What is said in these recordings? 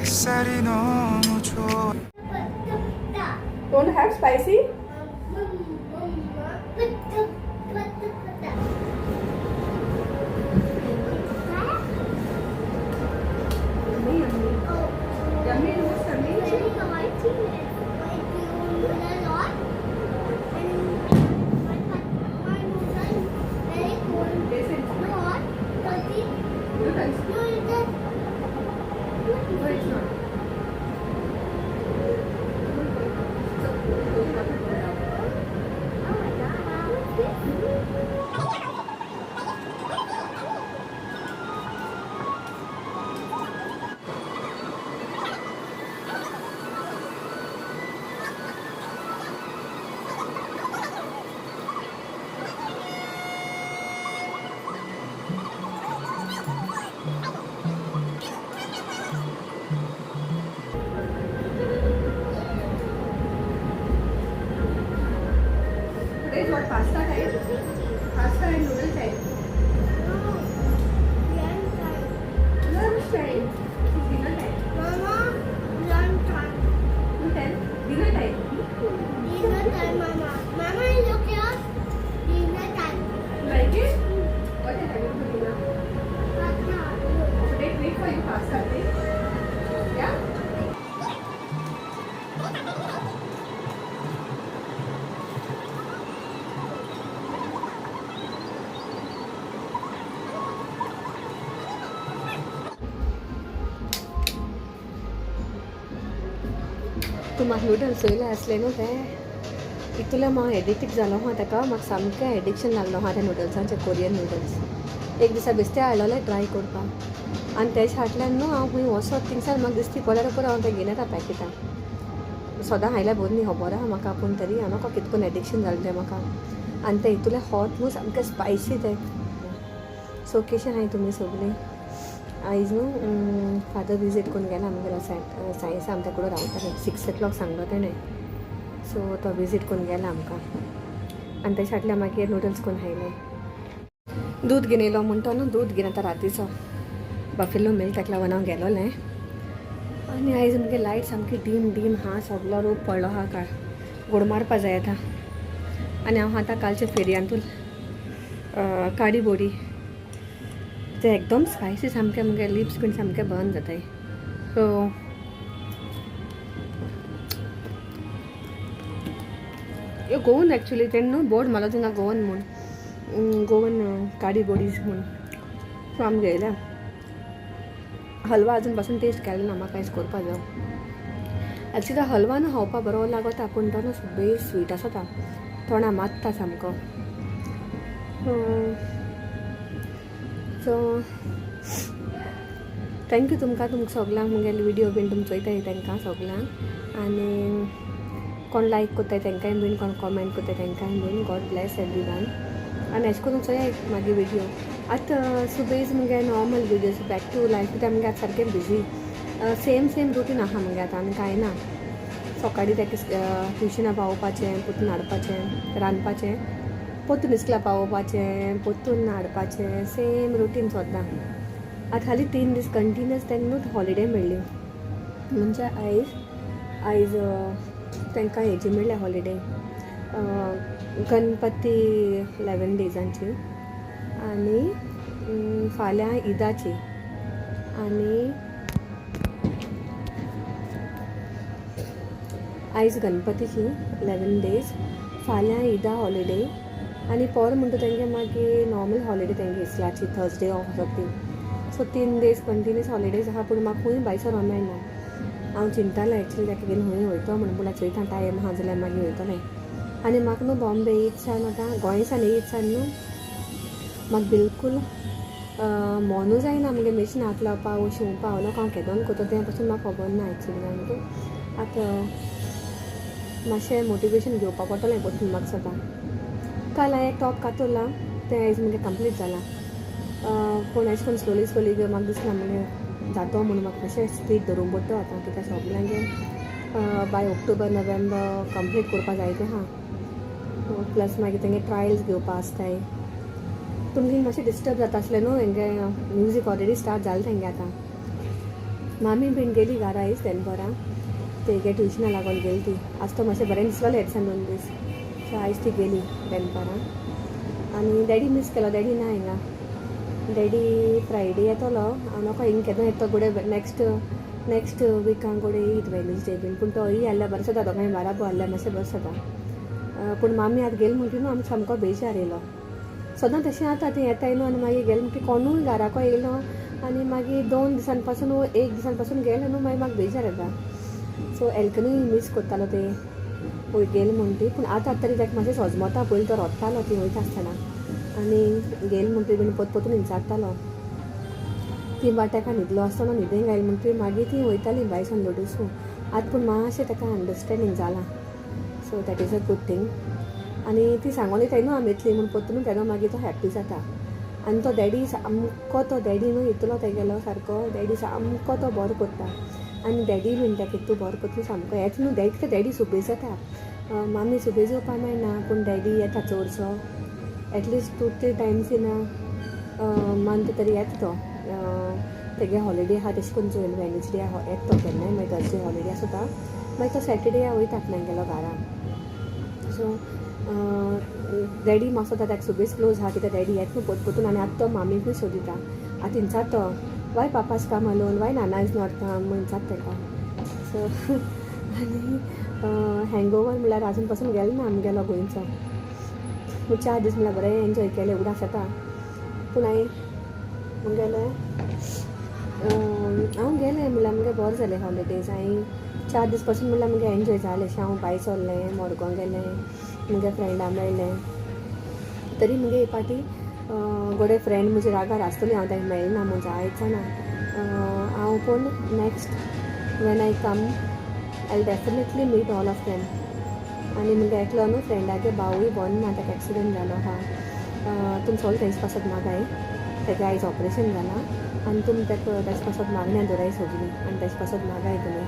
햇살이 너무 좋아. Don't have spicy? Yummy, yummy. Noodles. No, it's not. Today is what, pasta time? Pasta and noodle time. Lunch time. It's dinner time. Mama, lunch time. You tell. Dinner time. Dinner time, Mama. Mama, look here. Dinner time. You like it? What are you having for dinner? Pasta. Today make for you pasta, okay? Yeah? तूं म्हाका noodles चोयले आसले न्हू ते इतूले म्हाका addict जालो आहा ताका. म्हाका सामकें एडिक्शन लागलो आहा त्या नुडल्सांचें, कोरियन नुडल्स. एक दिसा बेश्टे हाडलोले ट्राय करपाक आनी तेज फाटल्यान न्हू हांव खूंय वचत थिंगसान म्हाका दिसती पळल्यार पुरो हांव तें घेवन येता पॅकेटां. सदां खायल्यार बरी न्ही, खबर आहा म्हाका, पूण तरी हांव नोको कितकोन एडिक्शन जालें तें म्हाका. आनी तें हितूलें हॉट न्हू, सामकें स्पायसी तें. सो कशें आहाय तुमी सगळीं? आयज न्हू फादर विजीट करून गेला आमगेलो. सायन्सा आमच्या कडेन रावताले. 6 ओ क्लॉक सांगलो तेणें. सो तो विजीट करून गेला आमकां आनी तेच्या फाटल्यान मागीर नुडल्स करून खायले. दूद घेवन येयलो म्हणटा न्हू, दूद घेवन आतां रातीचो बफेलो मिल्क, ताका लागून हांव गेलोलें. आनी आयज मुगे लायट सामकी डीम डीम आहा, सगलो रूप पडलो आहा. काळ गोड मारपा जाय आतां. आनी हांव आतां कालच्या फेरयांतूल काडी बोडी. ते एकदम स्पायसी सामकें, मुगे लिप्स बीन सामके बर्न जाताय. सो ह्यो गोवन एक्चुली तेणें न्हू बोर्ड मारलो थिंगा गोवन म्हूण, गोवन काडी बोडीज म्हूण. सो आमी घेयल्या. हलवा अजून पासून टेस्ट केलो ना, म्हाका कांयच करपा जाय. एक्चुली तो हलवा न्हू खावपा बरो लागता, पूण तो न्हू बेस स्वीट आसता, तोंडा मात्ता सामको. सो thank you तुमकां, तुमकां सगल्यांक. मुगेले विडियो बीन तुमी चोयताय तांकां सगल्यांक. आनी कोण लायक कोत्ताय तांकांय बीन, कोण कॉमेंट कोत्ताय तांकांय बीन. गॉड ब्लेस एवरी वन. आनी अशें करून चोयाय मागीर विडियो. आतां सुबेज मुगे normal videos, back to life, कित्याक मुगे आतां सारकें बिजी, सेम सेम रुटीन आहा मुगे आतां आनी कांय ना. सकाळीं ताका ट्युशना पावोवपाचें, परतून हाडपाचें, रांदपाचें, परतून इस्कुला पावोवपाचें, परतून हाडपाचें, सेम रुटीन सद्दां. आतां खाली 3 दीस कंटिन्यूस तांकां न्हू हॉलिडे मेळ्ळी. म्हणजे आयज आयज तांकां हेजी मेळ्ळ्या हॉलिडे, गणपती 11 डेजांची, आनी फाल्यां ईदाची. आनी आयज गणपतीची 11 डेज, फाल्यां ईदा हॉलिडे, आनी पोर म्हणटा तेंगे मागीर नॉर्मल हॉलिडे तेंगे इस्लाची, थर्सडे ऑफ आसता ती. सो 3 डेज कंटिन्यूस हॉलिडेज आहा, पूण म्हाका खूंय भायर सरोंक मेळना. हांव चिंतालें एक्चुली ताका घेवन खूंय वयतो म्हणून, पूण चोयता, टायम आहा जाल्यार मागीर वयतलें. आनी म्हाका न्हू बॉम्बे येयत सान, आतां गोंय सान येयत सान न्हू म्हाका बिलकूल मोनू जायना मुगे मिशन हात लावपा वो शिंवपा. हांव हांव केदोन करता तें पसून म्हाका खबर ना एक्चुली सामकें. आतां मातशें मोटिवेशन घेवपा पडटलें परतून म्हाका सदां. काल हांवें एक टॉप कातरलां, तें आयज मुगे कंप्लीट जालां. पूण अशें करून स्लोली स्लोली म्हाका दिसना मुगे जातो म्हणून. म्हाका मातशें स्पीड धरूंक पडटा आतां, कित्याक सगल्यांगे बाय ऑक्टोबर नोव्हेंबर कंप्लीट करपा जाय तें आहा. प्लस मागीर तेंगे ट्रायल्स घेवपा आसताय. तुमगे मातशें डिस्टर्ब जाता आसलें न्हू, हेंगे म्युजीक ऑलरेडी स्टार्ट जालें तेंगे आतां. मामी बीन गेली घरा आयज दनपरां, तेगे ट्युशना लागून गेली ती. आज तो मातशें बरें दिसलोलें हे दिसान 2 दीस, सो आयज ती गेली दनपरां. आनी डॅडी मीस केलो, डॅडी ना हिंगा. डॅडी फ्रायडे येतलो, हांव नोको हिंग केन्ना येतो गोडे, नेक्स्ट नेक्स्ट विकान गोडे येयत, वेनसडे बीन. पूण तोय आसल्यार बरो जाता, दोगांय बाराबो आसल्यार मातशें बरें जाता. पूण मामी आतां गेली म्हणटी न्हू, आमकां सामको बेजार येयलो. सदां तशें जाता, ती येताय न्हू आनी मागीर गेले म्हणटी कोणूय घराको येयलो आनी मागीर 2 दिसान पासून, एक दिसान पासून गेले न्हू, मागीर म्हाका बेजार येता. सो एल्कनूय मीस करतालो ते वय गेले म्हणटी. पूण आतां तरी ताका मातशें सोजमता. पयलीं तो रोडटालो ती वयता आसतना आनी गेले म्हणटी बीन परत परतून विचारतालो ती. बाट ताका न्हिदलो आसतना न्हिदेंक आयली म्हणटकीर मागीर ती वयताली भायर सान लोडूसू. आतां पूण मातशें ताका अंडरस्टँडींग जालां, so that is a good thing. आनी ती सांगोन वयताय न्हू आमी येतली म्हूण परतून, तेन्ना मागीर तो हॅप्पी जाता. आनी तो डॅडी सामको, तो डॅडी न्हू इतलो तेगेलो सारको डॅडी सामको तो बरो करता. आनी डॅडी बीन ताका इतू बरो करता सामको येता न्हू डॅडी, कित्याक डॅडी सुबेज जाता. मामी सुबेज येवपा मेळना, पूण डॅडी येता चडसो, at least 2-3 times in month तरी येता तो. तेगे हॉलिडे आहा तशें करून चोयल, वेनसडे येता तो केन्नाय, मागीर थर्सडे हॉलिडे आसता, मागीर तो सॅटर्डे वयता आपणागेलो घरा. सो डॅडी मातसो ताका सुबेज क्लोज आहा, कित्याक डॅडी येता न्हू परत परतून. आनी आतां तो मामीकूय सोदिता. आतां थिंगसात तो, "Why papa's come alone? Why nana is not come?" म्हणचात ताका. सो आनी हँगओवर म्हणल्यार आजून पासून गेलो ना आमगेलो गोंयचो. पूण 4 दीस म्हणल्यार बरें एन्जॉय केलें, उगडास येता. पूण हांवें मुगेलें, हांव गेलें म्हणल्यार मुगे बरें जालें हॉलिडेज. हांवें 4 दीस पासून म्हणल्यार मुगे एन्जॉय जालें अशें. हांव भायर सरलें, मडगांव गेलें, मुगे फ्रेंडा मेळ्ळें. तरी मुगे एक पाटी गोडे फ्रेंड म्हजे रागार आसतली, हांव तांकां मेळना म्हूण जायच जाणा हांव. पूण next when I come, I definitely meet all of them. आनी मुगे एकलो न्हू फ्रेंडागे भावूय बरो ना, ताका एक्सिडंट जालो आहा. तुमी सगळे तेंचे पासत मागाय. तेगे आयज ऑपरेशन जालां आनी तुमी ताका तेजे पासत मागण्या दवराय सगळीं आनी तेजे पासत मागाय तुमी.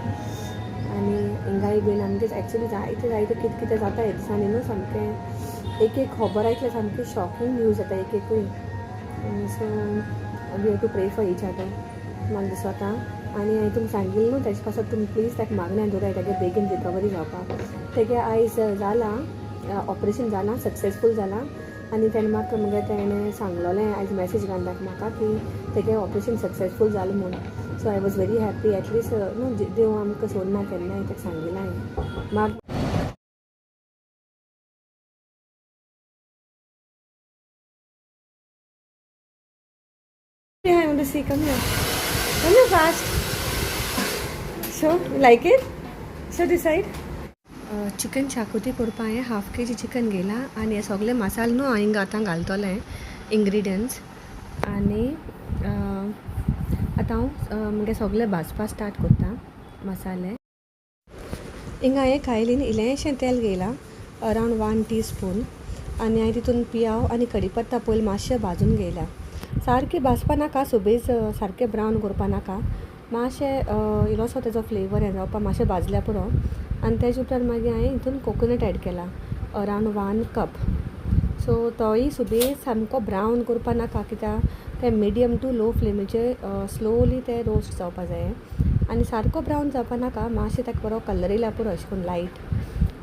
आनी हिंगाय बीन आमगे एक्चुली जायते जायते कितें कितें जाता ह्या दिसांनी न्हू, सामकें एक एक खबर आयकल्यार सामकी शॉकींग न्यूज जाता एक एकूय. So we have to pray for each other म्हाका दिसता. आनी हांवें तुमकां सांगिल्लें न्हू, तेजे पासत तुमी प्लीज ताका मागण्या दवराय, तागे बेगीन रिकवरी जावपाक. तेगे आयज जालां ऑपरेशन, जालां, सक्सेसफूल जालां. आनी तेणें म्हाका मुगे तेणें सांगलोलें आयज मॅसेज घालून ताका म्हाका की तेगे ऑपरेशन सक्सेसफूल जालें म्हूण. So I was very happy, at least न्हू देव आमकां सोडना केन्नाय, ताका सांगिल्लें हांवें म्हाका. Yeah, I want to see. Come here. Come here fast. So, you like it? So decide. Chicken शाकुती करपा हांवें हाफ के जी चिकन घेयला आनी हे सगळे मसाले न्हू हांव हिंगा आतां घालतलें इंग्रिडियंट्स. आनी आतां हांव मुगे सगळे भाजपा स्टार्ट करता मसाले. हिंगा हांवें कायलीन इल्लेंशें तेल घेयलां, अरावंड 1 टी स्पून. आनी हांवें तितून पियाव आनी कडीपत्ता पयलीं मातशें भाजून घेयला. सारकें भाजपा नाका, सुबेज सारकें ब्रावन करपा नाका, मातशें इल्लोसो तेजो फ्लेवर हें जावपा मातशें भाजल्यार पुरो. आनी तेजे उपरांत मागीर हांवें हितून कोकोनट एड केला, अरावंड 1 कप. सो तोय सुबेज सामको ब्रावन करपा नाका, कित्याक तें मिडियम टू लो फ्लेमीचेर स्लोली तें रोस्ट जावपा जाय. आनी सारको ब्रावन जावपा नाका, मातशें ताका बरो कलर येयल्यार पुरो, अशें करून लायट.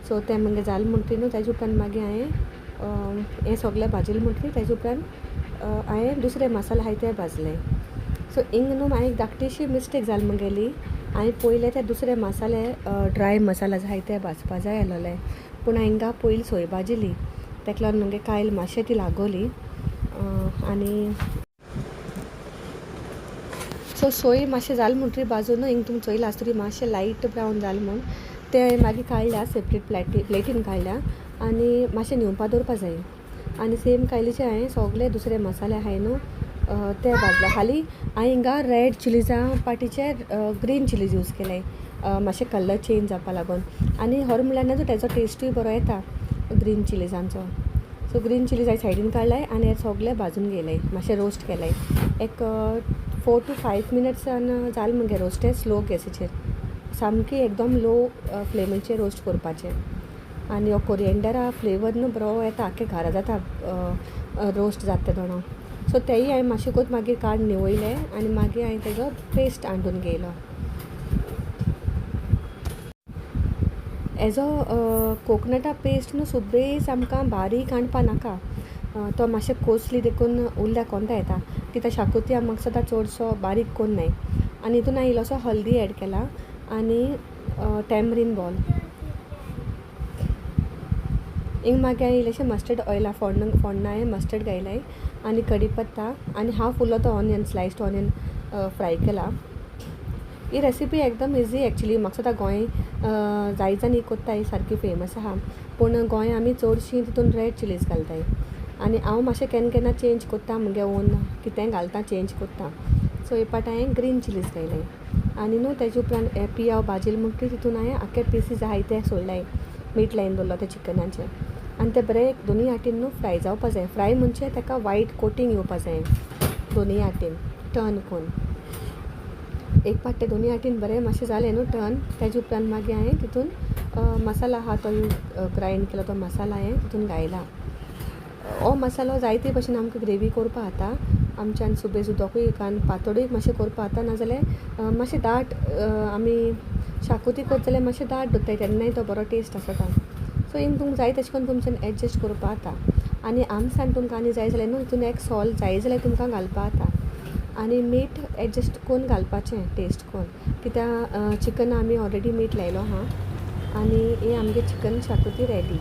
सो तें मागीर जालें म्हणटकीर न्हू, तेजे उपरांत मागीर हांवें हें सगलें भाजलें म्हणटकीर तेजे उपरांत हांवें दुसरे मसाले आहाय ते भाजले. सो हिंग न्हू हांवें एक धाकटीशी मिस्टेक जाली मुगेली. हांवें पयलें ते दुसरे मसाले, ड्राय मसाला आहाय ते भाजपा जाय आसलोले, पूण हांवें हिंगा पयलीं सोय भाजिल्ली. तेका लागून मुगे कायल मातशें ती लागोली. आनी सो सोय मातशें जालें म्हणटकीर बाजून न्हू, हिंग तुमी चोयलां आसतली मातशें लायट ब्रावन जालें म्हूण, तें हांवें मागीर काडल्या, सेपरेट प्लेटीन काडल्या आनी मातशें न्हिवपा दवरपा जाय. आनी सेम कायलीचे हांवें सगले दुसरे मसाले आहाय न्हू ते भाजले. हाली हांवें हिंगा रेड चिलीजा पाटीचे ग्रीन चिलीज यूज केले, मातशें कलर चेंज जावपा लागून. आनी खरें म्हणल्यार न्हू तेजो टेस्टूय बरो येता ग्रीन चिलीजांचो. सो ग्रीन चिलीज हांवें सायडीन काडले आनी हे सगले भाजून घेयले, मातशें रोस्ट केले. एक 4 टू 5 मिनट्सान जालें मुगे रोस्टें, स्लो गॅसीचेर, सामकी एकदम लो फ्लेमीचेर रोस्ट करपाचें. आनी हो कोरियंडरा फ्लेवर न्हू बरो येता, आख्खे घरा जाता रोस्ट जाता तेदोना. सो तेयी हांवें मातशें कोत मागीर काड न्हिवयलें आनी मागीर हांवें तेजो पेस्ट हाडून घेयलो. हेजो कोकोनटा पेस्ट न्हू सुबेज आमकां बारीक कांडपा नाका, तो मातशें कोसली देखून उरल्या कोंता येता कित्याक शाकुती आमकां सदां चडसो बारीक कोन्नाय. आनी हितून हांवें इल्लोसो हल्दी एड केला आनी टॅमरीन बॉल. हिंग मागीर हांवें इल्लेशें मस्टर्ड ऑयला फोण्ण फोण्णां हांवें मस्टर्ड घायलाय आनी कडी पत्ता आनी हाफ उरलो तो ऑनियन, स्लायस्ड ऑनियन फ्राय केला. ही रेसिपी एकदम इजी एक्चुली. म्हाका दिसता गोंय जायत जाण ही कोत्ताय, सारकी फेमस आहा. पूण गोंय आमी चडशीं तितून रेड चिलीज घालताय आनी हांव मातशें केन्ना केन्ना चेंज कोत्ता, मुगे ओन कितेंय घालता, चेंज कोत्ता. सो हे पाट हांवें ग्रीन चिलीज घायलाय. आनी न्हू तेजे उपरांत हे पियाव भाजील म्हणटकीर तितून हांवें आख्खे पिसीस आहाय ते सोडलाय, मीठ लायन दवरलो ते चिकनाचे आनी ते बरे दोनूय हातीन न्हू फ्राय जावपा जाय. फ्राय म्हणजे ताका वायट कोटींग येवपा जाय दोनूय हातीन टर्न करून. एक पाट ते दोनूय हातीन बरें मातशें जालें न्हू टर्न, तेजे उपरांत मागीर हांवें तितून मसाला आहा तो ग्रायंड केलो तो मसाला हांवें तितून घायला. हो मसालो जायते भशेन आमकां ग्रेवी करपा जाता. आमच्यान सुबेज उदकूय घालून पातळूय मातशें करपा जाता, नाजाल्यार मातशें दाट आमी शाकुती करता जाल्यार मातशें दाट दवरताय, तेन्नाय तो बरो टेस्ट आसता. सो हिंग तुमकां जाय तशें करून तुमच्यान एडजस्ट करपा जाता. आनी आमसान तुमकां आनी जाय जाल्यार न्हू हितून एक सॉल्ट जाय जाल्यार तुमकां घालपा जाता आनी मीठ एडजस्ट करून घालपाचें टेस्ट करून, कित्याक चिकन आमी ऑलरेडी मीठ लायलो आहा. आनी हे आमगे चिकन शाकुती रेडी.